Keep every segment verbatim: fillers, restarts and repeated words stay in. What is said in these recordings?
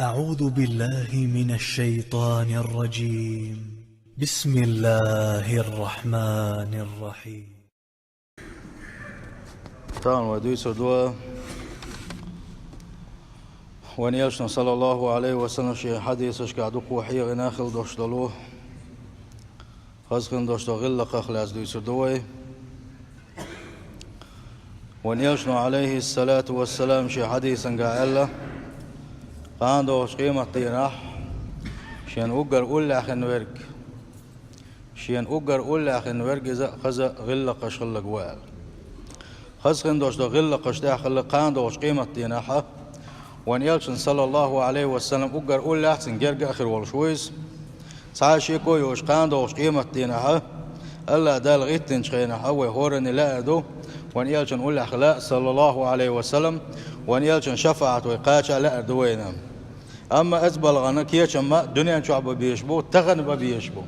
أعوذ بالله من الشيطان الرجيم. بسم الله الرحمن الرحيم. Тахана вай дуьйцур ду вайн Элчано, саллаллаху Ӏалайхи ва саллам, шен хьадисашкахь дукха хьехийна хила долуш долу, хаза хила долуш долу гӀиллакхах лаьцна дуьйцур ду вай. Вайн Элчано, Ӏалайхиссалату вассалам, шен хьадисангахь аьлла: «Кхана догӀучу къематдийнахь шен уггар уллехь хин верг, шен уггар уллехь хин верг иза а хаза гӀиллакхаш хилларг ву», – аьлла. Хаза хин долуш долу гӀиллакхаш тӀехь хилла кхана догӀучу къематдийнахь а, вайн Элчанан, саллаллаху Ӏалайхи ва саллам, уггар уллехь а, цуьнан герга а хир волуш ву иза. Цхьа а шеко йоцуш, кхана догӀучу къематдийнахь а, АллахӀ Дала гӀиттинчу хенахь а, вай хӀоранна лаьар ду вайн Элчанан уллехь хила а, саллаллаху Ӏалайхи ва саллам, вайн Элчанан шафаӀат вай кхача а лаьар ду вайна. Амма оцу балхана кечам а дуьнен чохь бан безаш бу, тахана бан безаш бу.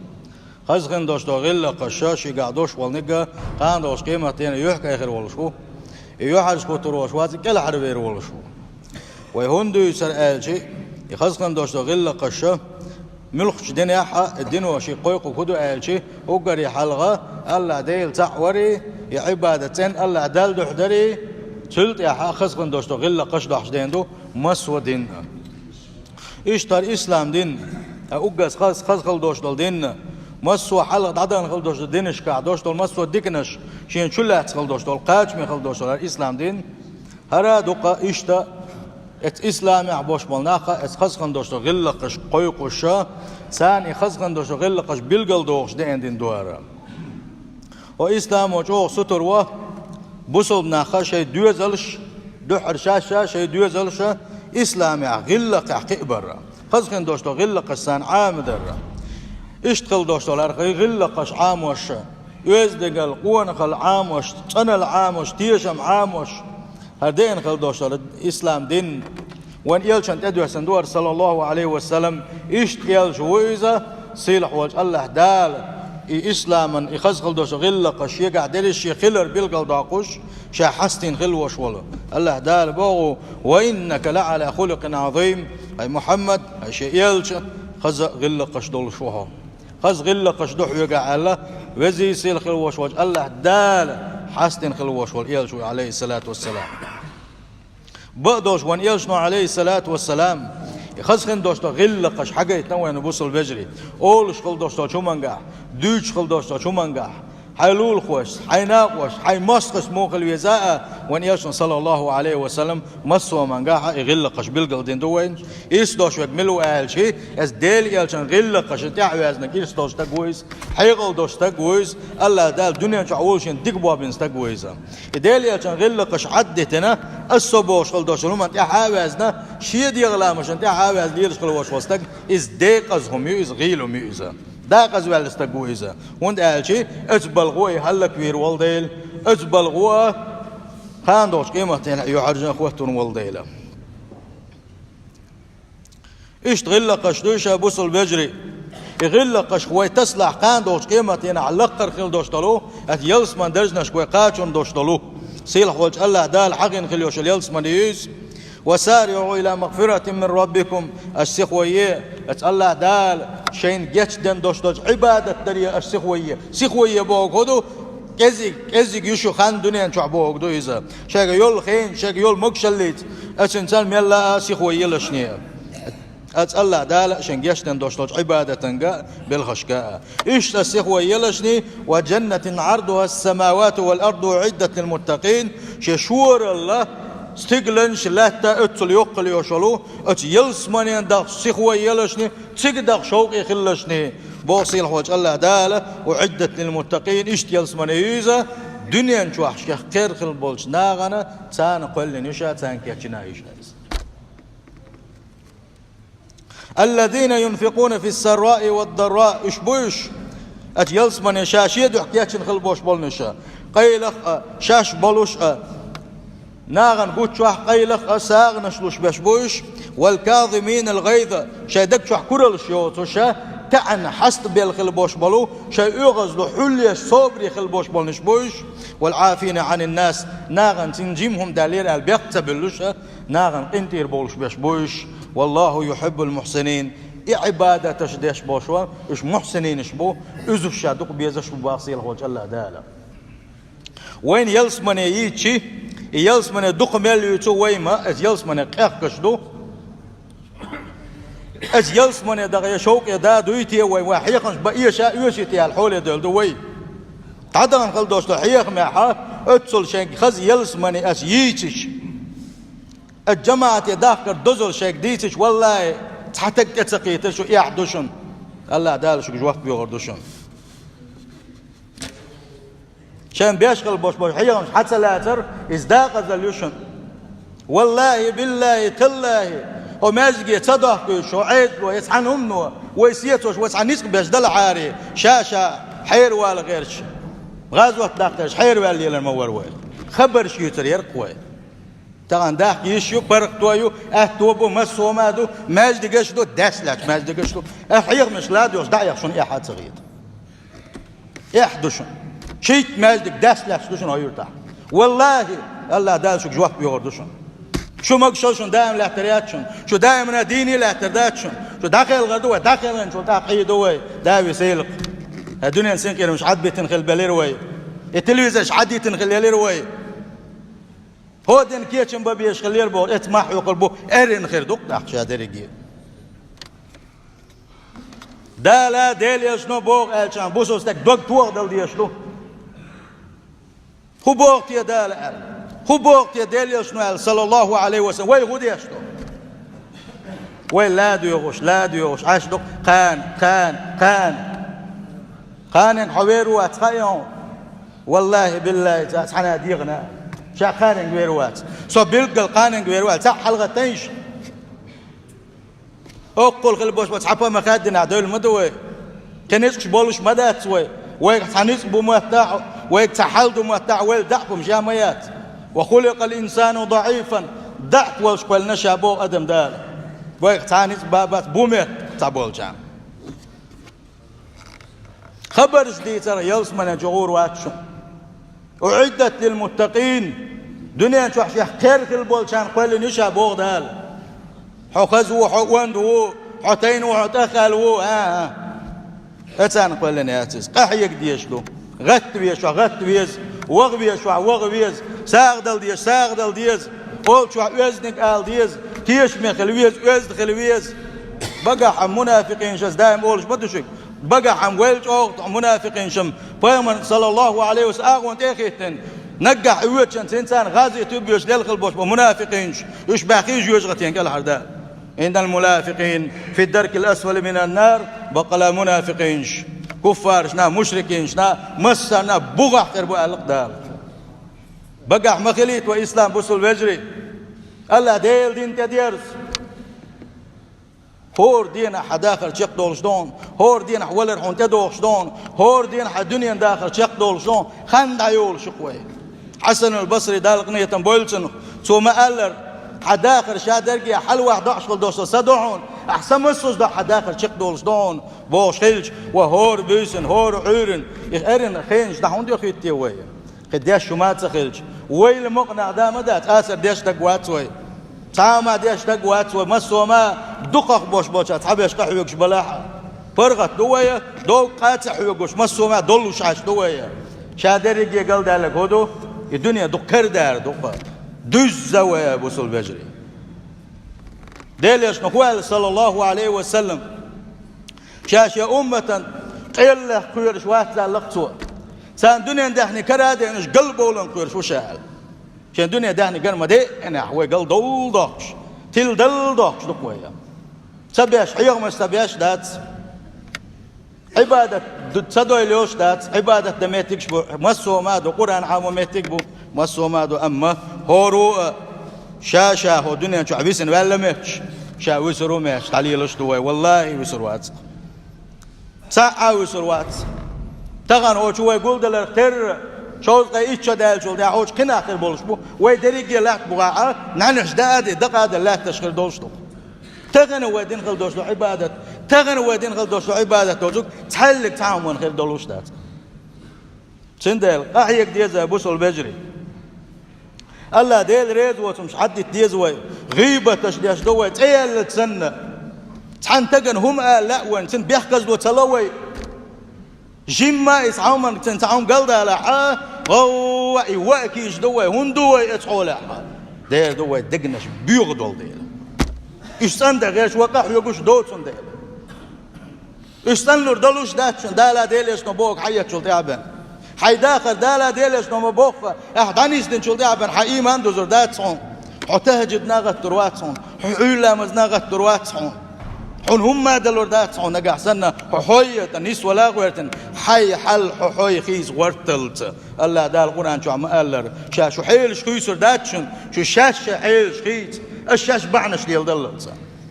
Хаза хин долуш долу гӀиллакхаш шегахь долуш волниг а кхана догӀучу къематдийнахь юьхькӀай хир волуш ву. И юьхьӀаьржа кхуьттур волуш вац, и кӀелхьарвер волуш ву. Вай хӀунда дуьйцура аьлча, и хаза хин долуш долу гӀиллакхаш муьлххачу динехь а, и дино шен кхойкхург хӀун ду аьлча, уггаре хьалха АллахӀ Дела цхьаъ варий, и Ӏибадат цӀена АллахӀ Далла дуьхьа дарий, цул тӀаьхьа хаза хин долуш долу гӀиллакхаш дохьуш ден ду массо а дин а. Иштта хӀара ислам дин, а уггар хаза, хаза хила долуш долу дин, массо а хьалха дӀадахана хила долуш долу динашкахь долуш долу массо а диканаш шена чу лаьцна хила долуш долу, кхачаме хила долуш долу хӀара ислам дин. ХӀара а ду-кх иштта, эцу исламехь болуш болу нах а, эцу хаза хила долуш долу гӀиллакхаш кхойкхуш а, царна и хаза хила долуш долу гӀиллакхаш билгал дохуш деана дин ду хӀара. Хьо исламо чӀогӀа сутара во, бусалба нах а шайн доьзалш, дуьххьара шаьш а шайн доьзалш а исламехь, гӀиллакхехь кхиабар а, хаза хин долуш долу гӀиллакхаш царна Ӏамадар а. Иштта хила долуш долу хӀара гӀиллакхаш Ӏамош а, оьздангалла, къонахалла Ӏамош, цӀаналла Ӏамош, тешам Ӏамош, хӀара деана хила долуш долу ислам дин. Вайн Элчанна тӀедоьссина ду хӀара, саллаллаху Ӏалайхи ва саллам, иштта Элча ву иза, сийлахь волчу АллахӀ Дала и исламан, и хаза хила долуш гӀиллакхаш шегахь делира шен хилар билгал доккхуш, ша хьастийна хила волуш волу. АллахӀ Дала боху: «Ва иннака ла Ӏала хулукъин Ӏазим». Хьай Мухьаммад, хьай шен Элча, хаза гӀиллакхаш долуш ву хьо. Хаза гӀиллакхаш ду хьоьгахь аьлла, везий сийлахь хила волуш волчу АллахӀ Дала хьастийна хила волуш волу Элча ву, Ӏалайхиссалату вассалам. Бакъдолуш вайн Элчано, Ӏалайхиссалату вассалам, и хаза хин долуш долу гӀиллакхаш хьагайтина вайна, бусалба вежарий, олуш хила долуш долчу хӀумангахь, дуьйцуш хила долуш долчу хӀумангахь, хьайн лулахошца, хьайн накъошца, хьайн мостагӀашца муха хила веза а, вайн Элчано, саллаллаху Ӏалайхи ва саллам, массо а хӀумангахь а и гӀиллакхаш билгал дина ду вайна. Ирс долуш верг мила ву аьлча, эцу Делан Элчанан гӀиллакхашна тӀаьхьаваьзнарг ирс долуш стаг ву иза, хьекъал долуш стаг ву иза, АллахӀ Дала дуьнен чохь волушшехь дика бохийна стаг ву иза. И Делан Элчанан гӀиллакхаш Ӏаддитина, аса со бохуш хила долчу хӀуманна тӀаьхьа а ваьзна, шен дегӀан ламазна тӀаьхьа а ваьзна лелаш хила волуш волу стаг, иза декъаза хӀума ю иза, гӀийла хӀума ю иза. Декъаза ваьлла стаг ву иза. ХӀунда аьлча оцу балхо и хӀаллаквийр волу дела, оцу балхо а кхана долчу къематдийнахь юьхьӀаьржа хӀоттор волу дела. Иштта гӀиллакхаш ду ша, бусалба вежарий. И гӀиллакхаш вай тасалахь, кхана долчу къематдийнахь лакхара хила долуш долу, хӀара ялсаманин даржашка вай кхачун долуш долу, сийлахь волчу АллахӀ Дала хьахийна хила йолуш йолу ялсамани ю иза. «Ва сариӀу ила магфиратин мин раббикум», аша сихо е, аша АллахӀ Дала шайна гечден долуш долчу Ӏибадат даре аша сихо е. Сихо е бохург хӀун ду? КӀезиг, кӀезиг ю шу хан дуьнен чохь бохург ду иза. Шайга йолу хенаш, шайга йолу могушаллица, аса цуьнца мелла а сихо елаш не. Аса АллахӀ Дала шайна гечден долуш долчу Ӏибадатанга а, белхашка а. Иштта сихо елаш не: «Ва джаннатин Ӏардуха ас-самавату вал арду уӀиддат лил муттакъин». Шен шоралла стигланаш, лаьтта оццул йоккха йолуш йолу, оцу ялсаманин дахча сихо елаш не, цига даха шовкъе хилалаш не, боху сийлахь волчу АллахӀ Дала. «УӀиддат лил муттакъин», иштта ялсамани ю иза, дуьнен чохь шех кхера хила болчу нахана, царна кхоьллина ю ша, царна кечйина ю ша иза. «Аллазина юнфикъуна фис-сарраи вад-дарраъ», уьш бу уьш, ацу ялсамане ша шен дуьхьа кечйина хила болуш болу уьш, къайлах а, шаьш болуш а, нахана гуччохь къайлах а, сагӀанаш луш берш бу уьш, «вал казиминал гӀайза», шайн даг чохь кураллаш йоцуш а, таьӀна хьастабелла хила болуш болу, шайн оьгӀазло хьулъеш, собаре хила болуш болу уьш бу уьш, «вал Ӏафина Ӏанин нас», нахана цуьнан жима хӀума даьллера аьлла бехк ца буьллуш а, нахана къинтӀера бовлуш берш бу уьш, والله يحب المحسنين. И Ӏибадаташ деш болча, уьш мухьсининаш бу, уьзуш ша дукха безаш бу бах сийлахь волча АллахӀ Дала. Вайна ялсамане йийцача, и ялсамане дукха мел юьйцу вай ма, из ялсамане къехкаш ду. Из ялсамане даха я шовкъе да дуй те вай, вай хьехамаш бан эша, оьший те аьлла хьоле девлла ду вай. ДӀадахана хила долча хьехамехьа, оццул шайга хаза ялсамане ас йийцача, ас жамаӀате дахкар дозал шайга дийцача, валлахӀи, цхьа таг тӀе ца кхийтар шу, эхь ду шуна. АллахӀ Дала шуьга жоп йоагӀар ду шуна. Шайн беш хила бош бош хьехамаш хьа ца лацар, иза дакъазалла ю шуна. ВаллахӀи, биллахӀи, таллахӀи, хьо маьждиге ца дохкуьйтуш, хьо Ӏедало, я цхьан хӀумано, вай сецош, вай цхьа ницкъ беш далахьаре, ша-ша хьеравала гӀерташ, гӀазот даккха гӀерташ хьераваьлла лелар ма вар вай. Хабарш юьйцар яр-кх вай. Тахан дахка йиш ю, паргӀато ю, аьтто бу, массо а ма ду, маьждигаш ду, даьсса лаьтташ маьждигаш ду. Ас хьехамаш ладоьгӀаш дӀаэха шуна эхь ца хета. Эхь ду шуна. Шийтта маьждиг даьсса лаьтташ ду шуна хьо юьртахь. ВаллахӀи, АллахӀ Дала шуьга жоп йоагӀар ду шуна. Шу могашал шуна даим лаьттар яц шуна. Шу даимана дийне лаьттар дац шуна. Шу дӀакхелхар ду вай, дӀакхелхинчул тӀаккха Ӏе ду вай, Дала весел-кх. Хьа дуьнен синкъерамаш Ӏадбитина хила белира вай. И телевизораш Ӏадитина хила елира вай. ХӀо дина кечам бан безаш хилар боху, эцца мах хьоькхур бу, аьррина хир ду-кх тӀаккха ша дерриге. Дала, Делан Элчано боху аьлча, бусалба стаг дог тохадала дезаш ду. ХӀун боху те Дала аьлла? ХӀун боху те Делан Элчано аьлла, саллаллахӀу Ӏалайхи ва саллам? Вай хӀун деш ду? Вай ладоьгӀуш, ладоьгӀуш, Ӏаш ду-кх кхана, кхана, кхана. Кханенга хьо вер вац хаьий хьуна? ВаллахӀи, биллахӀи, цхьа-, цхьанна дегӀана. Ша кханенга вер вац. Со билггал кханенга вер вац. Цхьаъ хьалха тайша. Оккхул хила бош бо цхьа па ма хаьддинахь девлла ма ду вай. Кхин ницкъаш болуш ма дац вай. Вайга цхьа ницкъ бу моттахь, вайга цхьа хьал ду моттахь, вайл даьӀахмаш я ма яц. وخلق الإنسان ضعيفا. ДаьӀах волуш кхоьллина ша боху адам Дала. Вайга цхьа ницкъ ба-бац бу моттахь цхьаболчарна. Хабарш дийцарх ялсамане чу гӀур вац шуна. أعدت للمتقين. Дуьнен чохь шех кхер хила болчарна кхоьллина ю ша боху Дала. Хьо хаза ву, хьо онда ву, хьо тайна ву, хьо тӀеххаьлла ву, а, а. Ткъа царна кхоьллина яц иза. Къахьега дезаш ду. ГӀатта везаш ву, гӀатта веза. ВахӀа везаш ву, вахӀа веза. СагӀа дала дезаш, сагӀа дала деза. Олучохь оьзданиг ала деза. Тешаме хила веза, оьзда хила веза. Багахь-м мунафикъинаш, ас даим олуш ма ду шуьга. Багахь-м вайл чӀогӀа мунафикъинаш-м, пайхамар, саллаллахӀу Ӏалайхи ва саллам, агӀон тӀе а хӀиттина, наггахь оьцучунна цуьнан царна гӀазот беш лелхила бош бу мунафикъинаш, уьш баьхкийша жоьжахатенга кӀелхьара да. إن المنافقين في الدرك الأسفل من النار. Баккъала мунафикъинаш, куффарашна, мушрикинашна, массарна бухахь хир бу аьлла-кх Дала. Багахь ма хилийта вай, ислам бусалба вежарий. АллахӀ Делан дин тӀедерза. ХӀора дийнахь хьан дахар чекхдолуш ду хьуна, хӀора дийнахь валар хьуна тӀедогӀуш ду хьуна, хӀора дийнахь хьан дуьненан дахар чекхдолуш ду хьуна, хан дӀайолуш ю-кх вай. Хьасанул Басри, Дала къинхетам бойла цунах, цо ма-аллара: хьан дахар ша дерриге хьалаваха доӀуш хила долуш са ду хьуна, ахь са массо а доӀу хьан дахар чекхдолуш ду хьуна, бохуш хилча, ва хӀора буьйсанна, хӀора Ӏуьйранна, и эрна хенаш дӀа хӀунда йохуьйту те вай? Кхин деш хӀума а ца хилча, вайл мукъа нах да ма дац, асар деш стаг вац вай. Цхьа а хӀума деш стаг вац вай, массо а хӀума дукхах бош болчарна цхьаберш къахьоьгуш балахь а. ПаргӀат ду вай, довга къа а ца хьоьгуш, массо а хӀума доллуш Ӏаш ду вай. Ша дерриге галдаьлларг хӀун ду? И дуьне дукха карадара ду-кх. Дуьзза вай, бусалба вежарий. Делан Элчано хӀун аьлла, саллаллахӀу Ӏалайхи ва саллам? Ша шен умматан къеллех кхоьруш вац аьлла-кх цо. Царна дуьненан даьхни кара а деана, уьш галбовлан кхоьруш ву ша аьлла. Шен дуьненан даьхни ган ма деанехь, вай галдовла дохкуш, тиладалла дохкуш ду-кх вай. Ца беш, хьехамаш ца беш дац. Ӏибадат ду-, ца дойла йолуш дац, Ӏибадат дан меттигаш бу, массо а хӀума ду, Къуръан хьамо меттиг бу, массо а хӀума ду, амма хӀора а ша-ша хӀокху дуьнен чохь висина ваьлла моьттуш, ша вуьсур ву моьттуш, дӀалелаш ду вай, валлахӀи, вуьсур вац. Цхьа а вуьсур вац. Тахана хӀокху чу вай гулдаларх терра, шовзткъе итт шо даьллачул тӀаьхьа хӀокху чу кхин нах хир болуш бу, вай дерриге латта бухахь а, нӀаьнаш даа а де, дакъа а де лаьтташ хир долуш ду. Тахана вай дина хила долуш ду Ӏибадат. Тахана вай дина хила долуш ду Ӏибадат доцург, цхьаьллиг цхьа а хӀуманна хир долуш дац. Цундела къахьега деза, бусалба вежарий. АллахӀ Дела реза воцумаш хьаддита деза вай. ГӀийбаташ деш ду вай, цӀе яьллалц санна. Цхьан тагана хӀума ала лаьа вайна, цунна бехказло ца ло вай. Жимма а иза хьаман цун цхьа хӀума галдалахь, гӀовгӀа и ваӀ кийча ду вай, хӀунда ду вай эцхьолехь? Дера ду вай дегнаш боьха долу дела. Уьш цӀандан гӀерташ вакъа хьоьгуш доцун дела. Уьш цӀанлур долуш дац шуна, Дала Делаца ма боху хьан эцчул тӀаьхьа бен. Хьайн дахар Дала Делаца ма боху, ахьа дӀанисдинчул тӀаьхьа бен хьан ийман дузур дац хьуна. Хьо тахӀажуд нагӀаттур вац хьуна. Хьо Ӏуьйра ламаз нагӀаттур вац хьуна. Хьуна хӀумма а далур дац хьуна, нагахь санна хьо хьой а тӀе нисвала а гӀоьртина, хьай хьал хьо хьой хийца гӀорталлалц. АллахӀ Дала Къуръан чохь ма-аллара, ша шу хьелаш хуьйцур дац шуна, шу шаьш шайн хьелаш хийца, аш шаьш бахьанаш леладаллалц.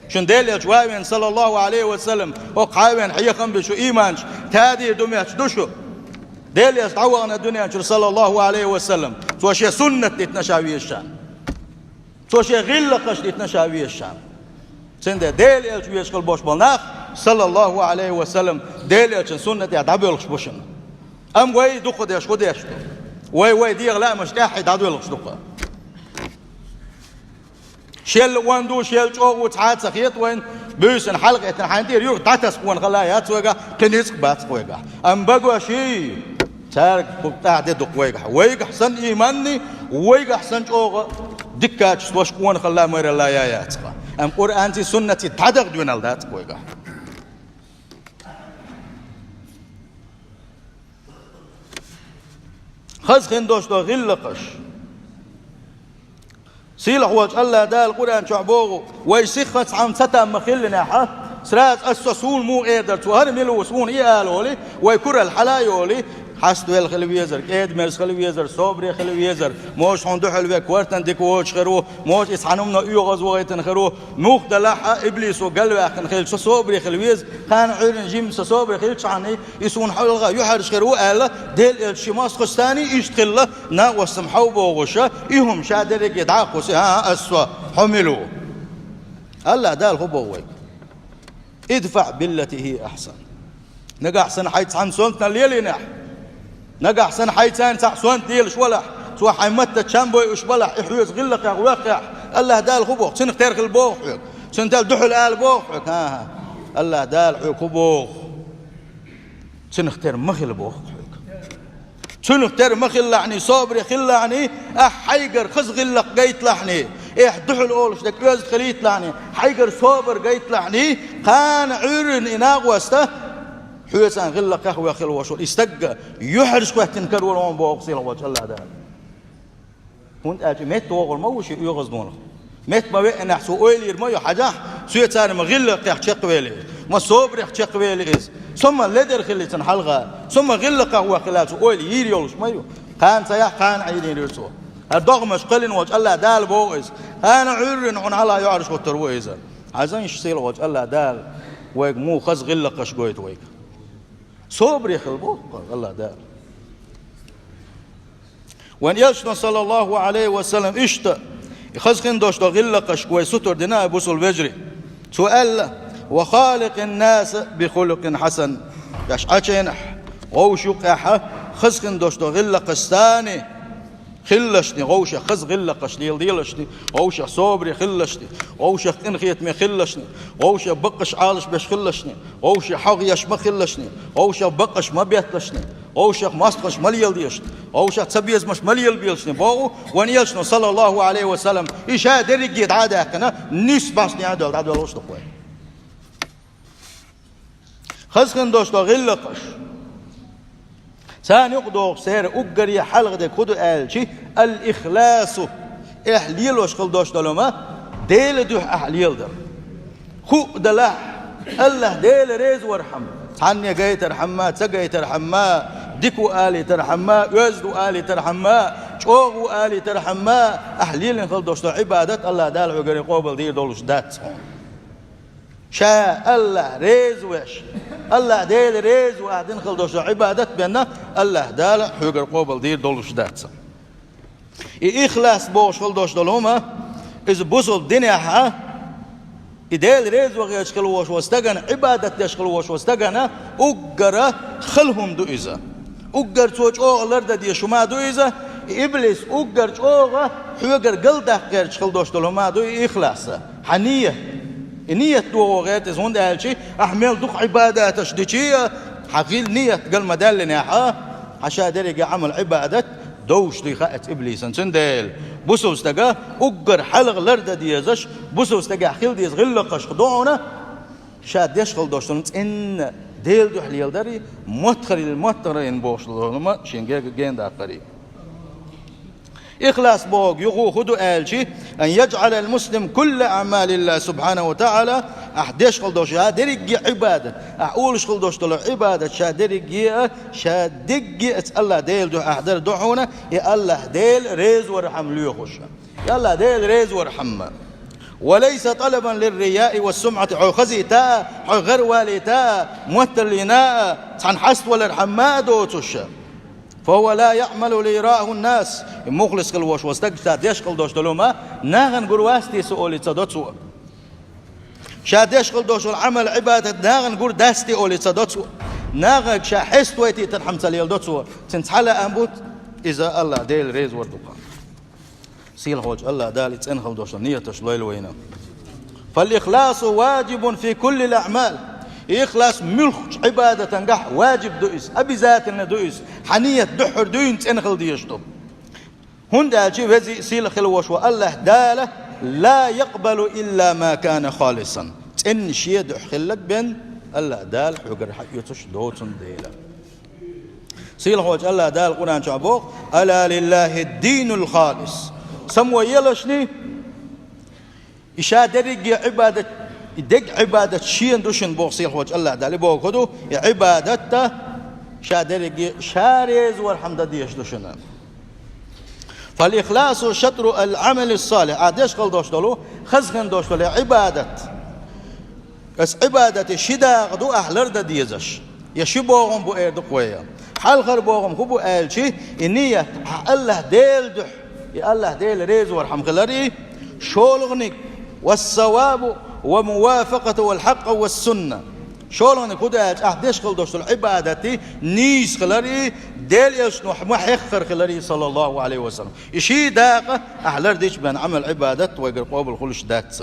Шуна Делан Элча ван веана, саллаллаху Ӏалайхи ва саллам, хӀокху хьан веана хьехам бина шу ийманаш, тадийр ду моьттуш ду шу. Делан Элча дӀавахана дуьнен чуьра, саллаллаху Ӏалайхи ва саллам, цо шен суннат дитина ша везачарна. Цо шен гӀиллакхаш дитина ша везачарна. Цундела Делан Элча везаш хила болуш болу нах, саллаллаху Ӏалайхи ва саллам, Делан Элчан суннатехь дӀабоьлхуш бу шуна. Амма вай дукха деш хӀун деш ду? Вай, вай дегӀан лаамаш тӀаьхье дӀадоьлхуш ду-кх. Шел а ван ду, шел чӀогӀа ву цхьа а ца хета вайна, буьйсанна хьалакхеттина хьайн тӀера юрт дӀатасна къонахалла яц вайгахь, кхин ницкъ бац-кх вайгахь. Амма багош, цаьрга кху тӀаьхьа де ду-кх вайгахь. Вайгахь санна ийманний, вайгахь санна чӀогӀа диккачу стовш къонахалла, майралла я яц-кх. Амма Къуръанций, суннатций дӀадахна дуьнал дац-кх вайгахь. Хаза хин долуш долу гӀиллакхаш. Сийлахь волчу АллахӀ Дала Къуръан чохь боху, вай сихха цхьамма ца там ма хиллинехь, сразу ас со суна муха эр дара цо, хӀара мила ву суна и ала олий, вай куралла хьала а йолий, хьаставелла хила везара, кӀеда-мерза хила везара, собаре хила везара, можа хьуна дуьхьал вега кортан дика воцуш хир ву, можа иза цхьана хӀумано оьгӀазвахийтина хир ву, муха делахь а, иблисо галваьккхина хилча, со собаре хила веза, кхана Ӏуьйранна жимма со собаре хилчахьана, и суна хьалха юьхьӀаьржа хир ву аьлла, Делан Элча шен мостагӀчунна иштта хилла, накъостам хьо бохуша, и хӀума ша дерриге дӀа а кхуссий, хӀан-хӀа, ас со, хьо мила ву? АллахӀ Дала хӀун боху вайга? «ИдфаӀ биллати хӀия ахьсан». Нагахь санна хьайца цхьаьна сонтанал лелийнехь, нагахь санна хьайца цхьаьна сонта лелаш валахь, цо хьайн матта чам бойуш балахь, и хьоьца гӀиллакхех ваккхехь, АллахӀ Дала хӀун боху? Цунах тера хила боху хьоьга? Цунна тера дуьхьал ала боху хьоьга? ХӀан-хӀа, АллахӀ Дала хьоьга хӀун боху? Цунах тера ма хила боху хьоьга. Цунах тера ма хилалахьний, собаре хилалахьний, ахь хьайгара хаза гӀиллакх гайталахьний, ахь дуьхьал олуш дерг оьзда хилийталахьний, хьайгара собар гайталахьний, кхана Ӏуьйранна и накъоста, хьоьца гӀиллакхех ваьхна хила волуш волу и стаг а юьхьӀаьржа хӀоьттина карор ву хьуна боху сийлахь волчу АллахӀ Дала. ХӀунда аьлча метта вогӀур ма ву шен оьгӀаздонах. Метта ма веанехь, цо ойла йийр ма ю, хьажахь, соьца ма гӀиллакхех чекхвели иза, ма собарех чекхвели иза. Со ма ледара хилли цунна хьалха, со ма гӀиллакхех ваьхна хила, цо ойла йийр йолуш ма ю. Кхана ца яхь, кхана Ӏийр йира цо. ХӀара догӀмаш кхоьллина волчу АллахӀ Дала боху иза. Кхана Ӏуьйранна хьуна хьалха юьхьӀаьржа хӀуттур ву иза. Хьажахь, сийлахь волчу АллахӀ Дала вайга муха хаза гӀиллакхаш гойту вайга. Собаре хила боху АллахӀ Дала. Вайн Элчано, саллаллаху Ӏалайхи ва саллам, иштта, и хаза хин долуш долу гӀиллакхашка вай сутара дина а, бусулба вежарий. Цо аьлла: «Ва халикъин наса би хулукъин хьасан». Шаьш Ӏачийнахь, вовшах юкъехь хаза хин долуш долу гӀиллакхашца хилалашни, вовшах хаза гӀиллакхаш леладелашни, вовшах собаре хилалашни, вовшах къинхетаме хилалашни, вовшах баккъаш Ӏалашбеш хилалашни, вовшах хьагӀ еш ма хилалашни, вовшах баккъаш ма бетталашни, вовшах мостагӀаш ма леладелашни, вовшах цабезамаш ма лелабелашни боху вайн Элчано, саллаллаху Ӏалайхи ва саллам, и ша дерриге дӀа а даьккхина, нийса бӀаьстенехь а доьлла дӀадоьллуш ду-кх вай. Хаза хин долуш долу гӀиллакхаш. Царна юкъадогӀуш церан уггаре хьалха дерг хӀун ду аьлча, ал-ихласу, эхь лелош хила долуш долу хӀума Делан дуьхьа ахь леладар. ХӀуъа далахь, АллахӀ Дела реза вархьама, цхьанне гайтархьама, ца гайтархьама, дика ву алийтархьама, оьзда ву алийтархьама, чӀогӀа ву алийтархьама, ахь лелийна хила долуш долу Ӏибадат АллахӀ Дала хьоьгара къобал дийр долуш дац хьуна. Ша АллахӀ реза веш, АллахӀ Дела реза ву ахь дина хила долуш долу Ӏибадат бенна, АллахӀ Дала хьоьгара къобал дийр долуш дац. И ихлас бохуш хила долуш долу хӀума, иза бусулба динехь а, и Дела реза вахеташ хила волуш волу стагана, Ӏибадат деш хила волуш волу стагана уггара хала хӀума ду иза. Уггар цо чӀогӀа лардан дезаш хӀума ду иза, Иблис уггар чӀогӀа хьоьгара галдаккха гӀерташ хила долуш долу хӀума ду и ихлас. Хьан ният. И ният догӀу гӀерта иза, хӀунда аьлча ахь мел дукха Ӏибадаташ дича а, хьан гӀил ният гал ма даьллинехь а, хьан ша дерриге Ӏамал Ӏибадат довш дуй хаьа иблисан. Цундела бусалба стага уггар хьалха лардан дезаш, бусалба стагехь хила деза гӀиллакхашха ду хьуна, ша деш хила долуш долу цӀенна Делан дуьхьа леладари, моттаргӀа-, моттаргӀина бохуш долу хӀума шен герга гена даккхари. Ихлас бохург юха хӀун ду аьлча, ан яджӀалал муслим кулла аъмалиллахи субхьанаху ва таӀала, ахь деш хила долуш ша дерриге Ӏибадат, ахь олуш хила долуш долу Ӏибадат ша дерриге а, ша дерриге а АллахӀ Делан дуьхьа ахь дар ду хьуна, и АллахӀ Дела реза вархьама лоьхуш. И АллахӀ Дела реза вархьама. Ва лайса талабан лиррияи ва сумъати, хьо хазийта а, хьо гӀаравалийта а, моттаргӀина а, цхьана хьаставалархьама а доцуш. Фа хӀува ла яъмалу лияраху ннас. И мухлис хила волуш волу стаг ша деш хила долуш долу хӀума нахана гур вац те со олий ца до цо. Ша деш хила долуш долу Ӏамал Ӏибадат нахана гур дац те олий ца до цо. Нахана ша хьеставайтийтархьама ца леладо цо. Цуьнан цхьа лаам бу, иза АллахӀ Дела реза вар ду-кх. Сийлахьволчу АллахӀ Дала и цӀена хила долуш долу нияташ лойла вайна. Фал ихласу ваджибун фи куллил аъмал. Ихлас муьлххачу Ӏибадатангахь ваджиб ду иза, обязательно ду иза. Хьан ният дуьххьара дуьйна цӀена хила дезаш ду. ХӀунда аьлча веза а, сийлахь а хила волуш волу АллахӀ Дала ла якъбалу илла ма кана халисан. ЦӀена шен дуьхьа хилларг бен АллахӀ Дала хьоьгара хьаоьцуш доцун дела. Сийлахьволчу АллахӀ Дала Къуръан чохь боху: «Ала лиллахи ддинул халис». Само елашний, и ша дерриге Ӏибадат, и дерриг Ӏибадат шена ду шуна боху сийлахьволчу АллахӀ Дала. И боху хӀун ду? И Ӏибадат а ша дерриге ша реза вархьама дан дезаш ду шуна. Фал ихласу шатру ал Ӏамали салихь. Ахь деш хила долуш долу, хаза хила долуш долу Ӏибадат. Аса Ӏибадате ши дакъа ду ахь лардан дезаш. Я ши богӀум бу эр ду-кх вай. Хьалхара богӀум хӀун бу аьлча, и ният ахь АллахӀ Делан дуьхьа, и АллахӀ Дела реза вархьама хилар и, шолгӀаниг, вассавабу ва мувафакъату вал хьакъа ва сунна. ШолгӀаниг хӀун ду аьлча, ахь деш хила долуш долу Ӏибадат и нийса хилар и, Делан элчано ма хьеххара хилар и, саллаллаху Ӏалайхи ва саллам. И ши дакъа ахь лардича бен Ӏамал Ӏибадат вайгара къобал хуьлуш дац.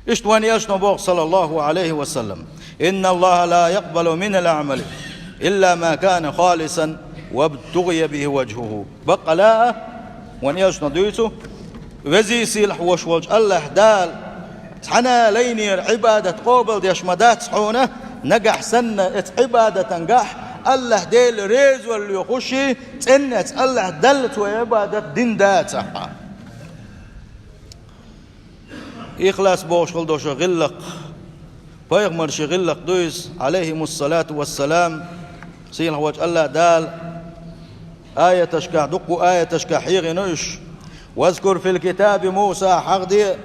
Иштта вайн элчано боху, саллаллаху Ӏалайхи ва саллам: «Инна Аллаха ла якъбалу минал аъмали илла ма кана халисан вабтугъия бихи важхуху». Баккъала а, вайн элчано дуьйцу, веза а, сийлахь а волуш волчу АллахӀ Дала цхьана а лайнера Ӏибадат къобалдеш ма дац хьуна, нагахь санна эца Ӏибадатангахь АллахӀ Дела резавар лоьхуш, цӀенна эца АллахӀ Далла цо Ӏибадат дина дацахь. Ихлас бохуш хила долуш гӀиллакх, пайхамарийн гӀиллакх ду иза, Ӏалайхимуссалату вассалам, сийлахь волчу АллахӀ Дала аяташкахь, дуккха аяташкахь хьехийна уьш. «Вазкур фил китаби Муса», хьахаде,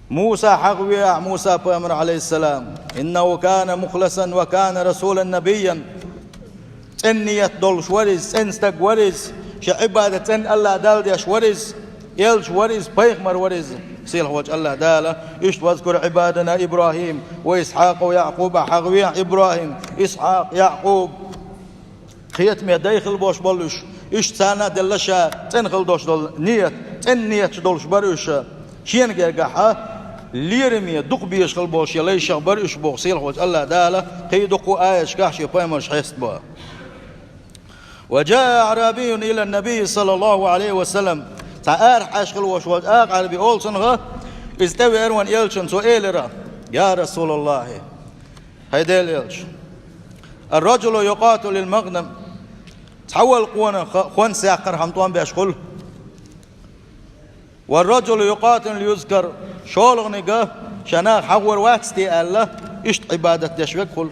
Муса хьахаве ахь, Муса пайхамар, Ӏалайхиссалам. «Иннаху кана мухласан ва кана расулан набийян». ЦӀена ният долуш вара иза, цӀена стаг вара иза, шен Ӏибадат цӀена АллахӀ Далла деш вара иза, элча вара иза, пайхамар вара иза, сийлахь волчу АллахӀ Дала. Иштта: «Вазкур Ӏибадана ИбрахӀим ва Исхьакъа ва Якъуб», хьахаве ахь ИбрахӀим, Исхьакъ, Якъуб. Кхетаме дай хила болуш болу уьш. Иштта царна а делла ша цӀена хила долуш долу ният, цӀена нияташ долуш бара уьш. Шена гергахь а лераме дукха безаш хила болуш я лайшах бара уьш боху сийлахь волчу АллахӀ Дала, кхин а дуккха аяташкахь шен пайхамарш хьестабо. «Ва джаа аъърабийюн илан набийи саллаллаху Ӏалайхи ва саллам». Цхьа арахьа Ӏаш хила волуш волчу акъаӀараби олу цунах, иза тӀевеара вайн элчанна, цо элира: «Я Расулаллахи, хӀай Делан элча, ар-раджулу юкъатилу лил магънам». Цхьа волу къонах хонс яккхархьама тӀом беш хуьлу. «Вар-раджулу юкъатилу лиюзкар». ШолгӀаниг а ша нах хьахор вац те аьлла, иштта Ӏибадат деш верг хуьлу.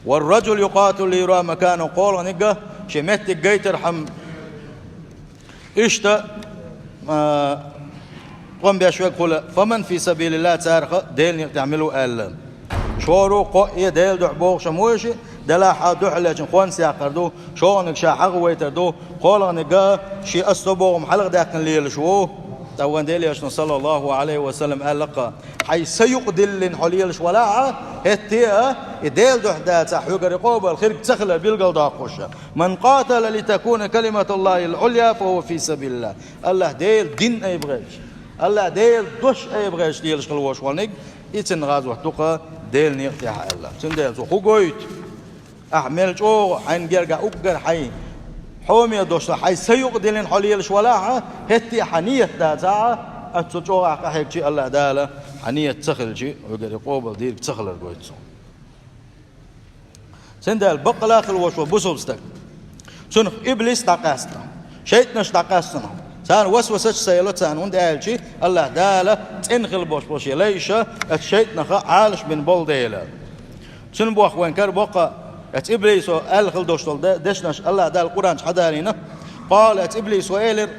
«Вар-раджулу юкъатилу лиюра макану». КхоалгӀаниг а шен меттиг гайтархьама, иштта, а, тӀом беш верг хуьлу. «Фаман фи сабилиллахи», царах а Делан некъа тӀехь мила ву аьлла. ШоракхоӀ а Делан дуьхьа бохуш а ву уьш, делахь а дуьхьал лечун хонс яккхар ду, шолгӀаниг ша хьахавайтар ду, кхоалгӀаниг а шен ас со бохург хьалха даьккхина лелаш ву. ТӀаккха вайн Делан Элчано, саллаллаху Ӏалайхи ва саллам, аьлла-кха: «Хьайн са юкъадиллина хьо лелаш валахь а, хӀетте а, и Делан духьа дацахь, хьоьгара къобал хир ца хилар билгалдоаккхуша. Ман къатала литакуна калиматуллахил Ӏулъя, фахува фи сабилиллахь». АллахӀ Делан дин айбагӀаьлча, АллахӀ Делан дош айбагӀаьлча лелаш хила волаш волниг, и цун гӀазот ду-кха Делан некъа тӀехь, аьлла. Цундела цо хӀу гойту? Ахь мел чӀогӀа хьайна гергахь уггар хьайн хьоме долуш, хьайн са юкъадиллина хьо лелаш валахь а, хӀетте а хьан ният дацахь а, оццул чӀогӀа къахьегча а, АллахӀ Дала хьан ният ца хилча а, хьоьгара къобал дийриг ца хилар гойту цо. Цундела баккъала а хила волуш волу бусалба стаг, цунах иблис дӀакъаьста, шайтӀанаш дӀакъаьста цунах. Царна васвасаш а ца ело царна, хӀунда аьлча АллахӀ Дала цӀена хила болуш болу шен лайша оцу шайтӀанаха Ӏалаш бина болу дела. Цуьнан боху вайн кара боккха, оцу иблисо аьлла хила долуш долу де-, дешнаш АллахӀ Дала Къуръан чу хьадалийна. Къала, оцу иблисо элира: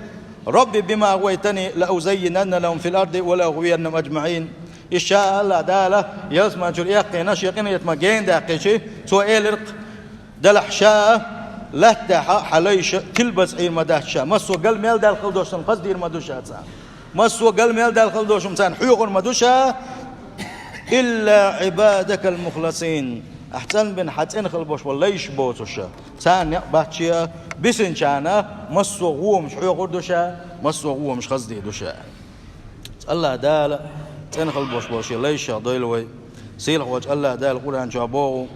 «Рабби бима агӀвайтани лаузаййинанна лахум фил арди ва лаугӀвияннахум аджмаӀин». Иза ша АллахӀ Дала ялсамани чуьра эккхийна, шен къинхетамах гена даьккхича, цо элира-кх: «Делахь ша лаьттахьа хьан лайша тилбаза Ӏийр ма дац ша, массо а гал мел даьлла хила долуш санна, хаза дийр ма ду ша царна. Массо а гал мел даьлла хила долуш санна, хьоьхур ма ду ша, илла Ӏибадакал мухласин». Ахь цӀанбина хьан цӀена хила болуш болу лайш боцуша. Царна некъ бац ша, бисинчарна массо а гӀомаш хьоьхур ду ша, массо а гӀомаш хаза дийр ду ша. АллахӀ Дала цӀена хила болуш болу шен лайшех дойла вай. Сийлахь волчу АллахӀ Дала Къуръан чохь боху: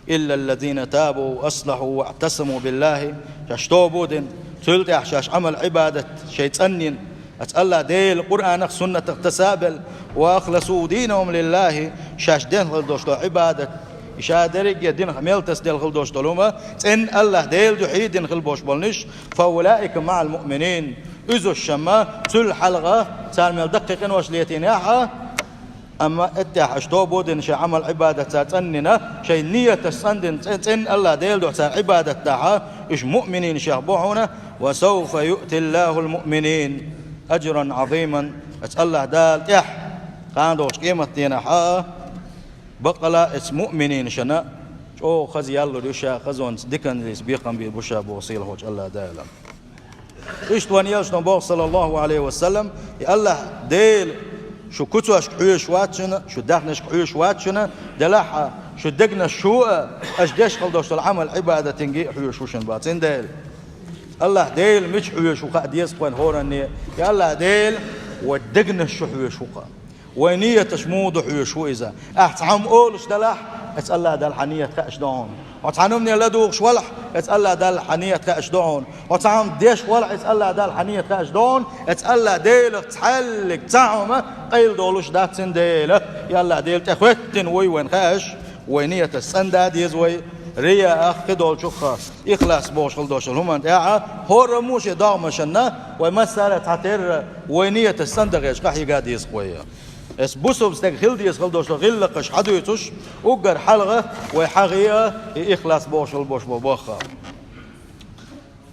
«Илла ллазина табу ва аслахьу ва аътасаму биллахи», шаьш тоба а дина, цул тӀаьхьа шаьш Ӏамал-Ӏибадат шайн цӀанйина, оцу АллахӀ Делан Къуръанах, суннатах таса а белла, «ва ахласу динахум лиллахи», шаьш дина хила долуш долу Ӏибадат, и ша дерриге а динах мел тасаделла хила долуш долу хӀума, цӀенна АллахӀ Делан дуьхьа дина хила болуш болниш, «фа улаика маӀал муъминин». Иза уьш шамма цул хьалха цара мел даккхий къинош летийнехь а, амма эттехь аша тоба а дина, шайн Ӏамал-Ӏибадат цара цӀанйина, шайн нияташ цӀандина, цӀе-, цӀенна АллахӀ Делан дуьхьа цара Ӏибадат дахь а, уьш муъминийн шех бу хьуна, «ва сауфа юътиллахул муъминин аджран Ӏазиман». Оцу АллахӀ Дала тӀехь, кхана долчу къематденахь а, баккъала а оцу муъминийн шана чӀогӀа хаза ял лур ю ша, хазонца диканца бекхам бийр бу ша боху сийлахь волчу АллахӀ Дала. Иштта вайн Элчано боху, саллаллаху Ӏалайхи ва саллам, и АллахӀ Дела шу куьцашка хьоьжуш вац шуна, шу даьхнашка хьоьжуш вац шуна, делахь а шу дегнаш шу а, аша деш хила долуш долу Ӏамал-Ӏибадатинге а хьоьжуш ву шуна боху. Цундела АллахӀ Дела мича хьоьжуш ву хаа деза-кх вайна хӀоранна, и АллахӀ Дела вайн дегнаш шу хьоьжуш ву-кх. Вайн нияташ муха ду хьоьжуш ву иза. Ахь цхьа хӀума олуш далахь, оцу АллахӀ Далла хьан ният хаьаш ду хьуна. Хьо цхьа хӀумане ладугӀуш валахь, оцу АллахӀ Далла хьан ният хаьаш ду хьуна. Хьо цхьа хӀума деш валахь, оцу АллахӀ Далла хьан ният хаьаш ду хьуна. Оцу АллахӀ Делах цхьаьллиг цхьа хӀума къайладолуш дац, цундела и АллахӀ Дела тӀехӀоьттина вуй вайна хаьаш, вайн нияташ цӀанда а деза вай, рияах, кхидолчух а ихлас бохуш хила долуш долу хӀуманна тӀехь а, хӀораммо шен догӀмашна вай массара а цхьатерра вайн нияташ цӀандахь, къахьега а деза-кх вай. Эс бусалба стаг хила деза хила долуш долу гӀиллакхаш хьадуьйцуш, уггар хьалха вай хьахийа и ихлас бохуш хила болуш болу бохха.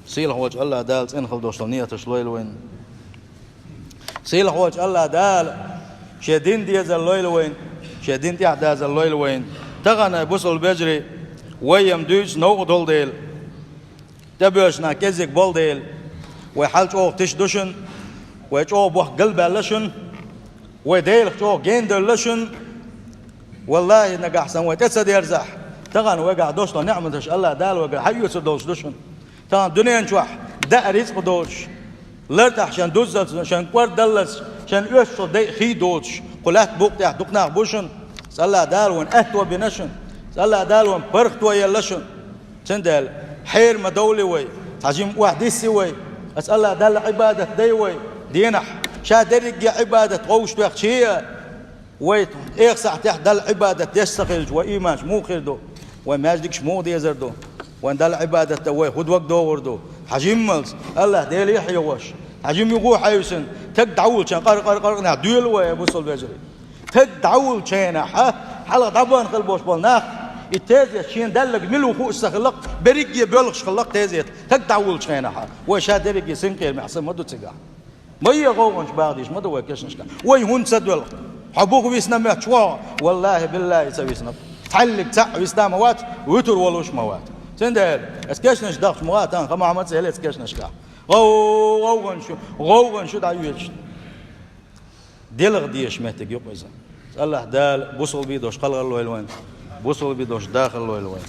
Сийлахь волчу АллахӀ Дала цӀена хила долуш долу нияташ лойла вайна. Сийлахь волчу АллахӀ Дала шен дин дезар лойла вайна, шен дин тӀехь дазар лойла вайна. Тахана, бусалба вежарий, вай-м дуьйцу новкъа долу дела, тӀебоьжуш нах кӀезиг болу дела, вай хьал чӀогӀа тиша ду шуна, вай чӀогӀа бохка галбаьлла шуна, вай Делах чӀогӀа генадевлла шуна. Валлахи, нагахь санна вай тӀе ца дерзахь, тахана вайгахь долуш долу неӀматаш АллахӀ Дала вайгара хьаоьцур долуш ду шуна. Тахана дуьнен чохь даа рицкъ доцуш, лартӀехь шен дуззалц, шен кӀордаллалц, шен оьшучу дайа хий доцуш, кху лаьтта букъа тӀехь дукха нах бу шуна. Цу АллахӀ Дала вайна аьтто бина шуна. Цу АллахӀ Дала вайна паргӀато елла шуна. Цундела хьера ма довлий вай, цхьа жимма охьадисси вай, оцу АллахӀ Далла Ӏибадат дай вай, денахь ша дерриге Ӏибадат вовшахтоьхча а, вай эха сахьтехь Далла Ӏибадат деш ца хилча, вай ийманаш муха хир ду? Вай маьждигаш муха дезар ду? Вайн Далла Ӏибадат дан вай хӀун дог догӀур ду? Цхьа жиммалц АллахӀ Деле а хьехош, цхьа жимма юха а хьаьвсина, таг дӀавуллучу хенахь къар-къар-къар нах доьлу вай, бусалба вежарий. Таг дӀавуллучу хенахь, хьалха дӀабахана хила болуш болу нах, и тезет шена даьлларг мила ву хууш ца хилла-кх, берриге а боьлхуш хилла-кх тезет, таг дӀавуллучу хенахь. Вай ша дерриге синкъерамехь са ма ду цигахь. Ма е гӀовгӀанаш багӀа дийш ма ду вай кешнашкахь. Вай хӀунда ца доьлху? Хьо буха висна моьттуш ву хьо? Валлахи, биллахи, ца висна. Цхьаьллиг цхьаъ висна ма вац, вуьтур волуш ма вац. Цундела, эс кешнаш дахча ма гӀа, тхан ха ма хьамаца эле эс кешнашкахь. ГӀов-, гӀовгӀан шу, гӀовгӀан шу дӀайоьдуш. делахь дезаш меттиг ю-кх иза. Аллахь Дала бусалба долуш кхалхарлойла вайн, бусалба долуш дахаллойла вайн.